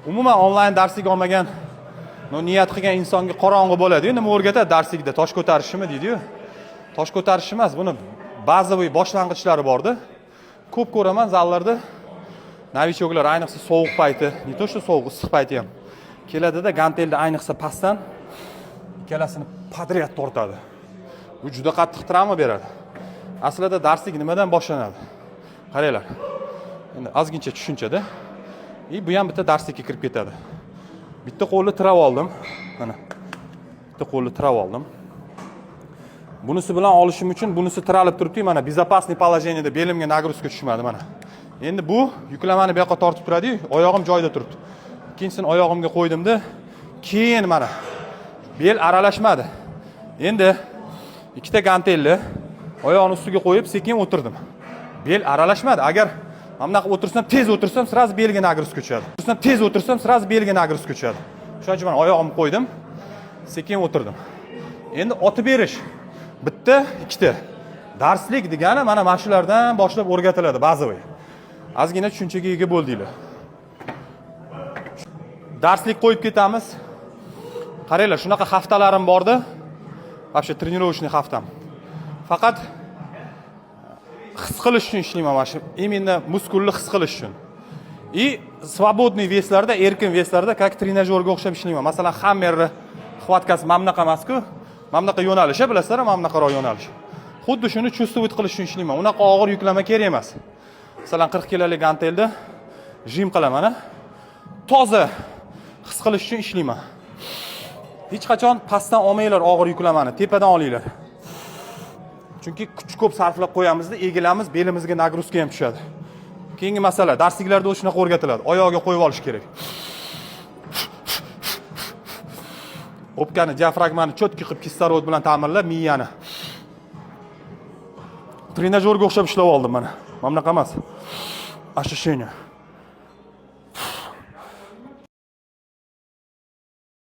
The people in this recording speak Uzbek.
Umuman onlayn darslik olmagan, no, niyat qilgan insonga qorong'i bo'ladi-yu, nima o'rgatadi darslikda, tosh ko'tarishimi deydi-yu. Tosh ko'tarish emas, buni bazaviy boshlang'ichlari borda. Ko'p ko'raman zallarda новичок lar, ayniqsa sovuq payti, не то что sovuq, issiq payti ham keladida, gantelni ayniqsa pastdan ikkalasini подряд tortadi. Bu juda qattiq travma beradi. Aslida darslik nimadan boshlanadi? Qaranglar. Endi ozgincha tushunchada. И bu ham bitta darslikka kirib ketadi. Bitta qo'lni tirab oldim. Mana. Bitta qo'lni tirab oldim. Bunisi bilan olishim uchun bunisi tiralib turibdi, mana, безопасный положение da belimga нагрузка tushmadi mana. Endi bu yuklamani bu yoqqa tortib turadi-yu, oyog'im joyida turibdi. Ikkinchisini oyog'imga qo'ydimda, keyin mana bel aralashmadi. Endi ikkita gantelni oyog'ini ustiga qo'yib sekin o'tirdim. Bel aralashmadi. Agar mana bunaqa o'tirsam, tez o'tirsam, сразу belga нагрузка tushadi. O'tirsam, tez o'tirsam, сразу belga нагрузка tushadi. Shuning uchun mana oyog'imni qo'ydim, sekin o'tirdim. Endi otib berish. Bitta, ikkita. Darslik degani mana shulardan boshlab o'rgatiladi, bazaviy. Ozgina tushunchaga ega bo'ldinglar. Darslik qo'yib ketamiz. Qaranglar, shunaqa haftalarim borda. Вообще тренировочный haftam. Faqat his qilish uchun ishlayman, mana shu именно muskulni his qilish uchun. И свободный вес larda, erkin вес larda, как trenajyorga o'xshab ishlayman. Masalan, hammerni хватка si mana bunaqa emas-ku. Mana bunaqa yo'nalishi, bilasizlar, mana bunaqaroq yo'nalish. Xuddi shuni чувствовать qilish uchun ishlayman. Unaqa og'ir yuklama kerak emas. Masalan, 40 kilolik gantelda jim qilaman, a? Toza his qilish uchun ishlayman. Hech qachon pastdan olmanglar og'ir yuklamani, tepadan olinglar. Chunki kuch ko'p sarflab qo'yamizda, egilamiz, belimizga нагрузка ham tushadi. Keyingi masala, darsliklarda shunaqa o'rgatiladi. Oyog'iga qo'yib olish kerak. O'pkani, diafragmani чётко qilib kislorod bilan ta'minlab, miyani. Trenajyorga o'xshab ishlab oldim mana. Mana bunaqa emas. Ощущение.